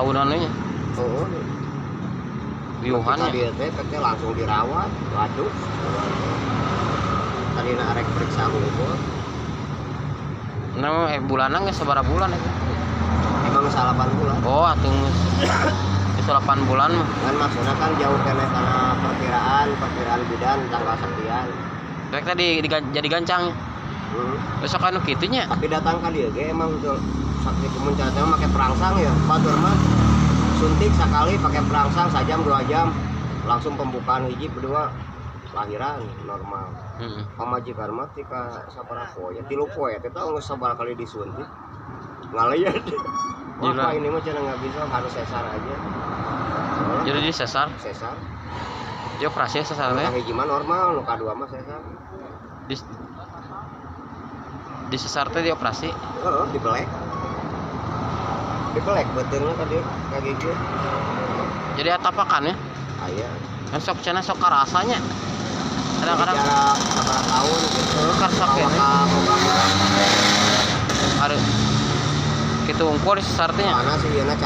Tahunan nya. Oh. Wiuhan Ketika nya. Dia teh teh langsung dirawat. Waduh, tadi arek periksa hungkul. Nah, bulanan geus sabaraha bulan itu? Emang 8 bulan. Oh, atuh geus geus 8 bulan mah. Kan maksudnya kan jauh keneh karena perkiraan perkiraan bidan tanggal sekian. Rek tadi jadi gancang. Besok anu kitu nya. Tapi datang ka dieu ge emang tuh sakit kemuncak teh make perangsang ya. Batur mah suntik sekali pakai perangsang sajam 2 jam langsung pembukaan hiji berdua, lahiran normal. Pamajikan mah tika sabaraha poe ya, 3 poe teh geus sabaraha kali disuntik ngalian. Wah. Gila. Pak, ini mah cenah nggak bisa, harus sesar aja. Soalnya Jadi di sesar, sesar. Di operasi sesar Nu teh. Hiji mah normal, nu kadua mah sesar. Di sesar teh di operasi. Heeh, dibelek. Dibelek beuteungna ka dieu ka gigi. Jadi atapakan ya. Aya. Kan sok cenah sok karasanya. Kadang-kadang jarak sabaraha tahun gitu. Heeh, karasa Bawa keneh. Ka boga budak. Ada kitu unggul di sesar teh nya. Soalna si ieu can